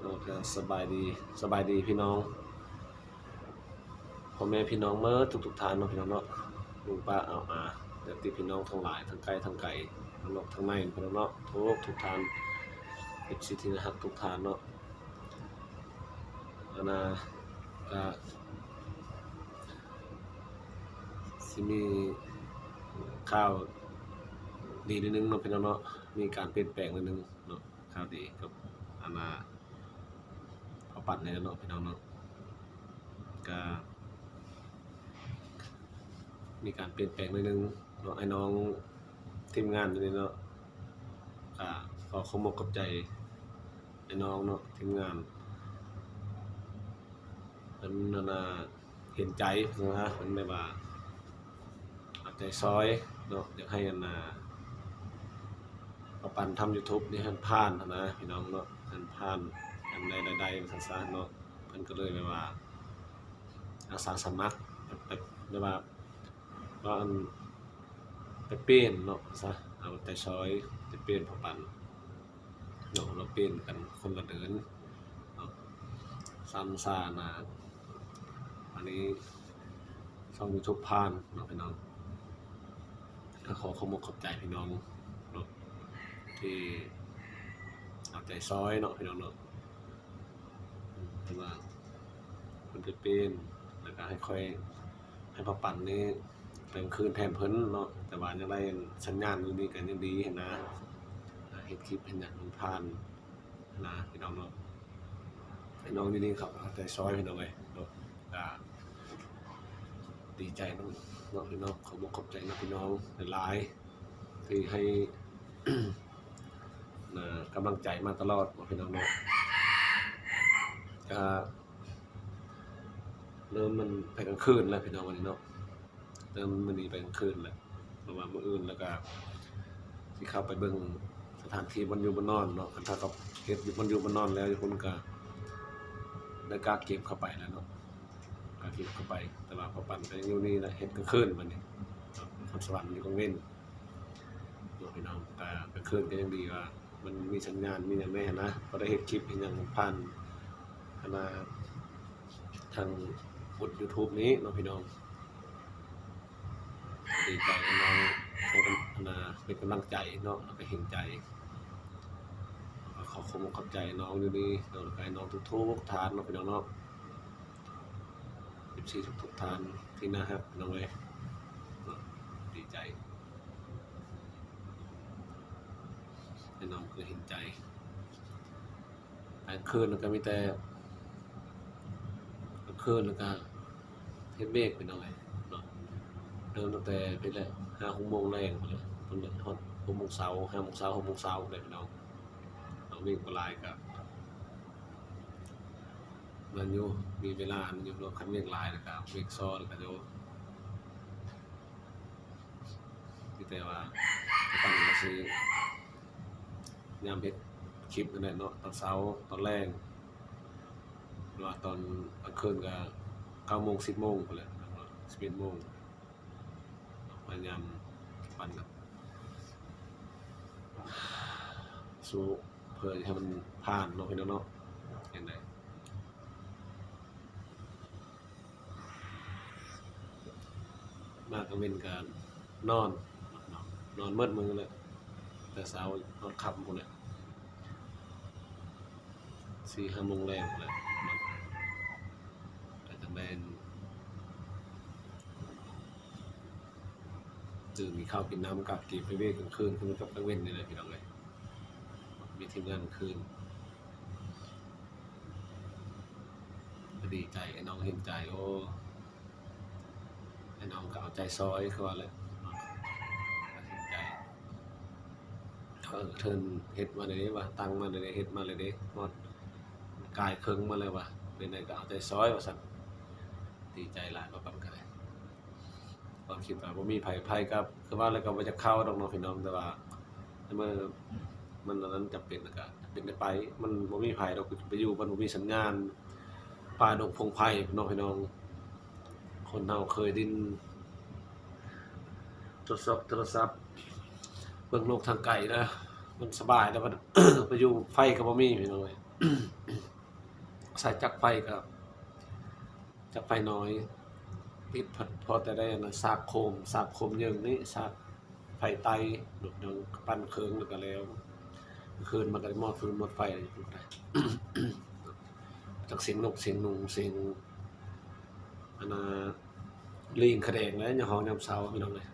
ກໍສະບາຍດີ ສະບາຍດີພີ່ນ້ອງ ພໍ່ແມ່ພີ່ນ້ອງເໝິດທຸກໆທ່ານເນາະ ພີ່ນ້ອງເນາະ ລຸງປ້າອາວອາ ຍາດຕິພີ່ນ້ອງທັງຫຼາຍ ທັງໃກ້ທັງໄກ ທັງນອກທັງໃນ ພີ່ນ້ອງເນາະ ທຸກໆທ່ານ ເອັຟຊີທີ່ໜ້າຮັກທຸກທ່ານເນາະ. ອັນນ່າ ກະຊິມີຂ່າວດີໜ້ອຍໜຶ່ງເນາະ ພີ່ນ້ອງເນາະ ມີການປ່ຽນແປງໜ້ອຍໜຶ່ງເນາະ ຂ່າວດີກັບ ອັນນ່າ ພໍ່ປັນນີ້ແຫຼະເນາະ ພີ່ນ້ອງເນາະ ກະມີການປ່ຽນແປງໜ້ອຍໜຶ່ງເນາະ ອ້າຍນ້ອງທີມງານຢູ່ນີ້ເນາະ ກະຂໍຂອບອົກຂອບໃຈ ອ້າຍນ້ອງເນາະ ທີມງານ ເພິ່ນ ອັນນ່າ ເຫັນໃຈນະ ເພິ່ນແບບວ່າເອົາໃຈຊ່ອຍເນາະ ຢາກໃຫ້ ອັນນ່າ ປ້າປັນທຳຢູທູບນີ້ໃຫ້ມັນຜ່ານຫັ້ນນະ ພີ່ນ້ອງເນາະ ໃຫ້ມັນຜ່ານ ໃຫ້ມັນໄດ້ລາຍໄດ້ວ່າຊັ້ນຊະເນາະ ເພິ່ນກໍເລີຍແບບວ່າອາສາສະໝັກ ແບບ ແບບວ່າ ວ່າອັນ ໄປປ່ຽນເນາະ ວ່າຊະ ເອົາໃຈຊ່ອຍ ໄປປ່ຽນພໍ່ປັນເນາະ ເຮົາປ່ຽນກັນຄົນລະເດີນເນາະ ຊ້ຳຊານະ ອັນນີ້ຊ່ອງຢູທູບຜ່ານເນາະ ພີ່ນ້ອງ ກໍຂໍຂອບອົກຂອບໃຈພີ່ນ້ອງເນາະ ທີ່ເອົາໃຈຊ່ອຍເນາະ ພີ່ນ້ອງເນາະ ເພິ່ນວ່າເພິ່ນໄປປ່ຽນ ແລ້ວກໍໃຫ້ຂ້ອຍ ໃຫ້ພໍ່ປັນນີ້ໄປກາງຄືນແທນເພິ່ນເນາະ ແຕ່ວ່າຍັງໄດ້ສັນຍານຢູ່ນີ້ກໍຍັງດີຫັ້ນນະ ເຮັດຄລິບເຮັດຫຍັງມັນຜ່ານນະ ພີ່ນ້ອງເນາະ ພີ່ນ້ອງຢູ່ນີ້ເຂົາກໍເອົາໃຈຊ່ອຍ ພີ່ນ້ອງເອີຍເນາະ ກໍດີໃຈນຳເນາະ ພີ່ນ້ອງ ຂອບອົກຂອບໃຈນຳພີ່ນ້ອງຫຼາຍໆ ທີ່ໃຫ້ ນະ ກຳລັງໃຈມາຕະຫຼອດເນາະ ພີ່ນ້ອງເນາະ ກະ ເລີ່ມມັນໄປກາງຄືນແລ້ວພີ່ນ້ອງ ວັນນີ້ເນາະ ເລີ່ມມື້ນີ້ໄປກາງຄືນແລ້ວ ເພາະວ່າມື້ອື່ນແລ້ວກະຊິເຂົ້າໄປເບິ່ງສະຖານທີ່ບ່ອນຢູ່ບ່ອນນອນເນາະ ຄັນຖ້າເຂົາເຮັດຢູ່ບ່ອນຢູ່ບ່ອນນອນແລ້ວ ຢູ່ພຸ້ນກະໄດ້ກະເກັບເຂົ້າໄປແລ້ວເນາະ ກະເກັບເຂົ້າໄປ ແຕ່ວ່າພໍ່ປັນກໍຍັງຢູ່ນີ້ແຫຼະ ເຮັດກາງຄືນບັດນີ້ ນະຄອນສະຫວັນຢູ່ກາງເວັນ ເນາະ ພີ່ນ້ອງ ກະກາງຄືນກໍຍັງດີວ່າ ມັນມີສັນຍານມີຫຍັງແດ່ຫັ້ນນະ ພໍໄດ້ເຮັດຄລິບເຮັດຫຍັງຜ່ານ ອັນນ່າ ທາງບົດຢູທູບນີ້ເນາະ ພີ່ນ້ອງ ດີໃຈນຳ ໃຫ້ກຳ ອັນນ່າ ເປັນກຳລັງໃຈເນາະ ແລ້ວກໍເຫັນໃຈ ກໍຂໍຂອບອົກຂອບໃຈນ້ອງຢູ່ນີ້ເນາະ ແລ້ວກໍໃຫ້ນ້ອງທຸກໆທ່ານເນາະ ພີ່ນ້ອງເນາະ ເອັຟຊີທຸກໆທ່ານທີ່ໜ້າຮັກ ພີ່ນ້ອງເອີຍເນາະ ດີໃຈ ພີ່ນ້ອງຄືເຫັນໃຈ ກາງຄືນກໍມີແຕ່ ກາງຄືນກໍເຮັດວຽກ ພີ່ນ້ອງເອີຍເນາະ ເລີ່ມຕັ້ງແຕ່ພີ້ແຫຼະ ຫ້າຫົກໂມງແລງພຸ້ນແຫຼະ ພຸ້ນແຫຼະ ຮອດຫົກໂມງເຊົ້າ ຫ້າໂມງເຊົ້າ ຫົກໂມງເຊົ້າພຸ້ນແຫຼະ ພີ່ນ້ອງ ເນາະ ວຽກບໍ່ຫຼາຍກໍ ແມ່ນຢູ່ ມີເວລາຢູ່ເນາະ ຄັນວຽກຫຼາຍແລ້ວກໍວຽກຊໍແລ້ວກໍໂຍ ມີແຕ່ວ່າ ກໍຕັ້ງວ່າຊິ ຍາມເຮັດຄລິບນັ້ນແຫຼະເນາະ ຕອນເຊົ້າ ຕອນແລງ ຫຼືວ່າຕອນກາງຄືນກໍເກົ້າໂມງ ສິບໂມງພຸ້ນແຫຼະ ສິບເອັດໂມງ ພະຍາຍາມປັນກັນ ສູ້ເພື່ອໃຫ້ມັນຜ່ານເນາະ ພີ່ນ້ອງເນາະ ຈັ່ງໃດ ມາກາງເວັນກໍນອນ ນອນໝົດມື້ແຫຼະ ແຕ່ເຊົ້າຮອດຄ່ຳພຸ້ນແຫຼະ ສີ່ຫ້າໂມງແລງພຸ້ນແຫຼະ ກໍຈັ່ງໄດ້ຕື່ນກິນເຂົ້າກິນນ້ຳ ກະເກັບໄປວຽກກາງຄືນຄືກັບກາງເວັນນີ້ແຫຼະ ພີ່ນ້ອງເອີຍ ມີທີມງານກາງຄືນ ກໍດີໃຈ ອ້າຍນ້ອງເຫັນໃຈ ໂອ້ ອ້າຍນ້ອງກໍເອົາໃຈຊ່ອຍ ຄືວ່າແຫຼະ ເຫັນໃຈ ເອີ ເທີນເຮັດມາແລ້ວເດ້ວ່າ ຕັ້ງມາແລ້ວເດ້ ເຮັດມາແລ້ວເດ້ ຮອດກາຍເຄິ່ງມາແລ້ວວ່າ ເປັນໃດກໍເອົາໃຈຊ່ອຍວ່າຊັ້ນ ດີໃຈຫຼາຍ ປ້າປັນກໍໄດ້ ຄວາມຄິດວ່າບໍ່ມີໃຜ ໃຜກໍຄືວ່າແລ້ວກໍບໍ່ຢາກເຂົ້າດອກເນາະ ພີ່ນ້ອງ ແຕ່ວ່າໃນເມື່ອມັນອັນນັ້ນຈຳເປັນ ແລ້ວກໍຈຳເປັນໄດ້ໄປ ມັນບໍ່ມີໃຜດອກ ໄປຢູ່ມັນບໍ່ມີສັນຍານ ປ່າດົງພົງໄພເນາະ ພີ່ນ້ອງ ຄົນເຮົາເຄີຍຫຼິ້ນໂທລະສັບ ໂທລະສັບ ເບິ່ງໂລກທາງໄກນະ ມັນສະບາຍແລ້ວ ໄປຢູ່ ໄຟກໍບໍ່ມີ ພີ່ນ້ອງເອີຍ ໃຊ້ຈັກໄຟກໍ ຈັກໄຟນ້ອຍ ຕິດ ພໍແຕ່ໄດ້ອັນນະ ສາກໂຄມ ສາກໂຄມເຢິງນີ້ ສາກໄຟໄຕ້ ເນາະ ເດີ໋າງ ປັ່ນເຄື່ອງແລ້ວກໍແລ້ວ. ຄືນມາກໍໄດ້ມອດຟືນມອດໄຟຢູ່ພຸ້ນນະ ຈັກສຽງນົກສຽງໜູ ສຽງອັນນະ ລີງຂະແດງແຫຼະ ຍາມເຮົາຍາມເຊົ້າ ພີ່ນ້ອງເອີຍ.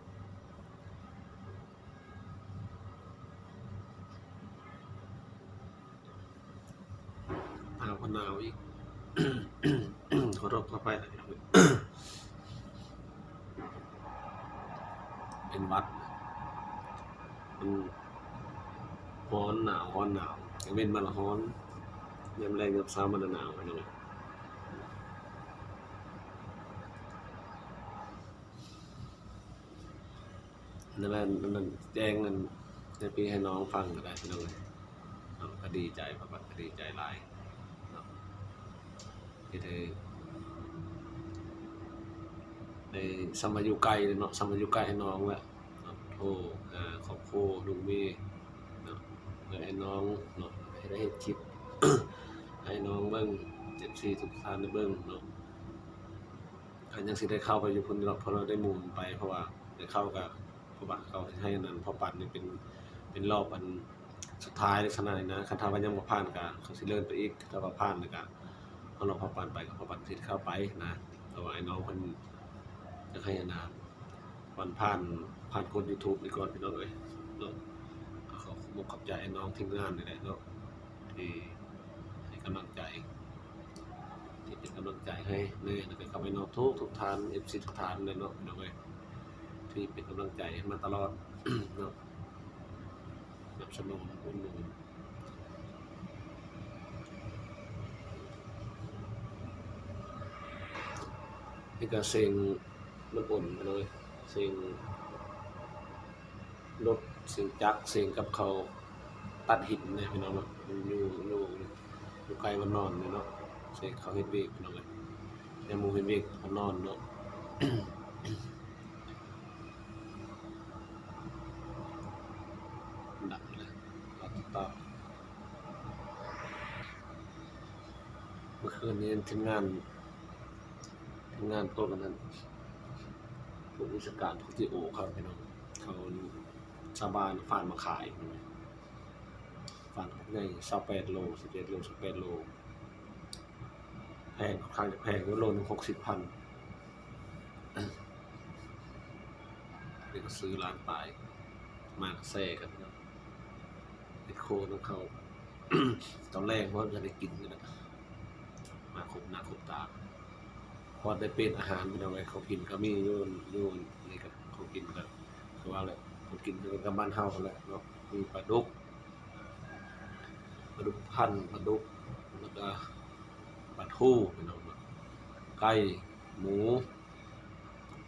ໜາວກໍໜາວອີກ ຂໍໂທດຂໍອະໄພ ເປັນຫວັດ ມັນຮ້ອນໜາວ ຮ້ອນໜາວ ກາງເວັນມັນຮ້ອນ ຍາມແລງຍາມເຊົ້າມັນໜາວ ພີ່ນ້ອງເອີຍ. ນັ້ນແຫຼະ ນັ້ນແຈ້ງອັນໃຫ້ພີ່ໃຫ້ນ້ອງຟັງກໍໄດ້ ພີ່ນ້ອງເອີຍເນາະ. ກໍດີໃຈ ປະປະ ກໍດີໃຈຫຼາຍເນາະ ທີ່ໄດ້ ໄດ້ສ່ຳວ່າຢູ່ໃກ້ເນາະ ສ່ຳວ່າຢູ່ໃກ້ໃຫ້ນ້ອງແຫຼະເນາະ ໂທຫາຄອບຄົວລູກເມຍເນາະ ເພື່ອໃຫ້ນ້ອງເນາະ ໃຫ້ໄດ້ເຮັດຄລິບໃຫ້ນ້ອງເບິ່ງ ເອັຟຊີ ທຸກທ່ານໄດ້ເບິ່ງເນາະ. ກໍຍັງຊິໄດ້ເຂົ້າໄປຢູ່ພຸ້ນຢູ່ດອກ ເພາະວ່າໄດ້ໝູນໄປ ເພາະວ່າໄດ້ເຂົ້າກໍ ເພາະວ່າເຂົາໃຫ້ອັນນັ້ນ ພໍ່ປັນນີ້ເປັນ ເປັນລອບອັນສຸດທ້າຍລັກສະນະນີ້ນະ. ຄັນຖ້າວ່າຍັງບໍ່ຜ່ານກໍເຂົາຊິເລື່ອນໄປອີກ ຖ້າວ່າຜ່ານແລ້ວກໍເຮົາລອບພໍ່ປັນໄປ ກໍພໍ່ປັນຊິໄດ້ເຂົ້າໄປນະ. ແຕ່ວ່າໄອ້ນ້ອງເພິ່ນຢາກໃຫ້ອັນນະ ມັນຜ່ານ ຜ່ານກົດຢູທູບນີ້ກ່ອນ ພີ່ນ້ອງເອີຍເນາະ. ກໍຂໍຂອບອົກຂອບໃຈໄອ້ນ້ອງທີມງານນີ້ແຫຼະເນາະ ທີ່ໃຫ້ກຳລັງໃຈ ທີ່ເປັນກຳລັງໃຈໃຫ້ແນ່ ແລ້ວກໍກັບໄອ້ນ້ອງທຸກໆທ່ານ ເອັຟຊີ ທຸກທ່ານແຫຼະເນາະ ພີ່ນ້ອງເອີຍ ທີ່ເປັນກຳລັງໃຈໃຫ້ມາຕະຫຼອດເນາະ ສະໜັບສະໜູນອຸດໜູນ. ນີ້ກໍສຽງນ້ຳອົນ ພີ່ນ້ອງເອີຍ ສຽງ ລົດ ສຽງຈັກ ສຽງກັບເຂົາຕັດຫີນນະ ພີ່ນ້ອງເນາະ. ຢູ່ ຢູ່ ຢູ່ໃກ້ບ່ອນນອນນີ້ເນາະ ສຽງເຂົາເຮັດວຽກ ພີ່ນ້ອງເອີຍ ຍາມໝູ່ເຮັດວຽກ ເຂົານອນເນາະ. ດັງເລີຍ ຕັດຕໍ່ ເມື່ອຄືນນີ້ທີມງານ ທີມງານພວກອັນນັ້ນ ພວກວິຊາການ ພວກ ທີ ໂອ ເຂົາ ພີ່ນ້ອງ ເຂົາຊາວບ້ານຝາກມາຂາຍ ຝາກໃຫຍ່ ຊາວແປດໂລ ສິບເອັດໂລ ຊາວແປດໂລ ແພງ ຄ່ອນຂ້າງຈະແພງຢູ່ ໂລໜຶ່ງຫົກສິບພັນ. ນີ້ກໍຊື້ລ້ານປາຍ ມາກໍແຊ່ກັນເນາະ ເຮັດໂຄນຳເຂົາ ຕອນແລງເພິ່ນກໍໄດ້ກິນກັນນະ ມາຄົບໜ້າຄົບຕາ ພໍໄດ້ປ່ຽນອາຫານ ພີ່ນ້ອງເອີຍ. ຂອງກິນກໍມີຢູ່ ຢູ່ນີ້ກໍ ຂອງກິນກໍຄືວ່າແຫຼະ ຂອງກິນຄືກັນກັບບ້ານເຮົາຫັ້ນແຫຼະເນາະ ມີປາດຸກ ປາດຸກພັນ ປາດຸກ ແລ້ວກໍປາທູ ພີ່ນ້ອງເນາະ ໄກ່ ໝູ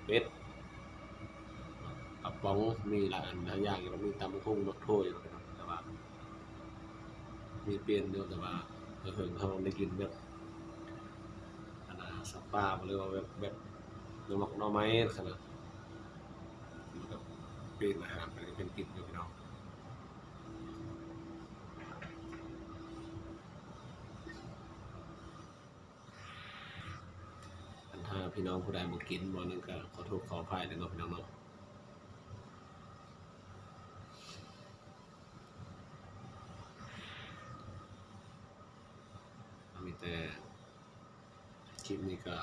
ເປັດ ປາປ໋ອງ ມີຫຼາຍອັນຫຼາຍຢ່າງຢູ່ ມີຕຳບັກຫຸ່ງ ໝາກໂທດ ພີ່ນ້ອງ ແຕ່ວ່າມີປ່ຽນຢູ່ ແຕ່ວ່າເຫິງໆເຮົາໄດ້ກິນແບບ ອັນນ່າ ສັດປ່າ ຫຼືວ່າແບບ ແບບໜໍ່ໝາກໜໍ່ໄມ້ຊັ້ນນະ ມັນກໍປ່ຽນອາຫານໄປເປັນກິນຢູ່ ພີ່ນ້ອງ. ອັນຖ້າພີ່ນ້ອງຜູ້ໃດບໍ່ກິນບໍ່ນັ້ນກໍຂໍໂທດຂໍອະໄພເດີເນາະ ພີ່ນ້ອງເນາະ. ມີແຕ່ຄລິບນີ້ກໍ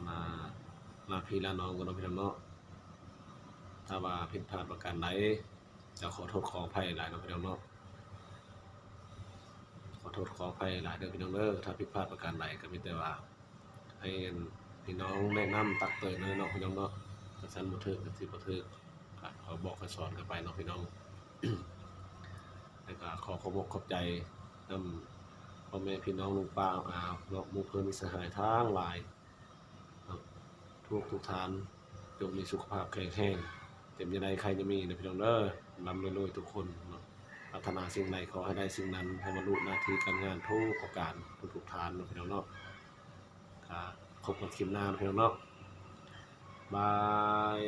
ລາ ລາພີ່ລານ້ອງກ່ອນເນາະ ພີ່ນ້ອງເນາະ. ຖ້າວ່າຜິດພາດປະການໃດ ຈະຂໍໂທດຂໍອະໄພຫຼາຍເນາະ ພີ່ນ້ອງເນາະ. ຂໍໂທດຂໍອະໄພຫຼາຍເດີ ພີ່ນ້ອງເດີ ຖ້າຜິດພາດປະການໃດ ກໍມີແຕ່ວ່າໃຫ້ອັນ ພີ່ນ້ອງແນະນຳຕັກເຕືອນເນາະ ພີ່ນ້ອງເນາະ. ຖ້າຊັ້ນບໍ່ຖືກກໍຊິບໍ່ຖືກ ກໍຂໍບອກໃຫ້ສອນກັນໄປເນາະ ພີ່ນ້ອງ. ແລ້ວກໍຂໍຂອບອົກຂອບໃຈນຳພໍ່ແມ່ພີ່ນ້ອງ ລຸງປ້າອາເນາະ ໝູ່ເພື່ອນມິດສະຫາຍທັງຫຼາຍ ເນາະ ທຸກໆທ່ານ ຈົ່ງມີສຸຂະພາບແຂງແຮງ ເຈັບຢ່າໄດ້ ໄຂ້ຢ່າມີເດີ ພີ່ນ້ອງເດີ. ລ່ຳລວຍໆທຸກຄົນເນາະ ປາດຖະໜາສິ່ງໃດ ຂໍໃຫ້ໄດ້ສິ່ງນັ້ນ ໃຫ້ບັນລຸໜ້າທີ່ການງານທຸກປະການ ທຸກໆທ່ານເນາະ ພີ່ນ້ອງເນາະ. ກະພົບກັນຄລິບໜ້າເນາະ ພີ່ນ້ອງເນາະ. ບາຍ.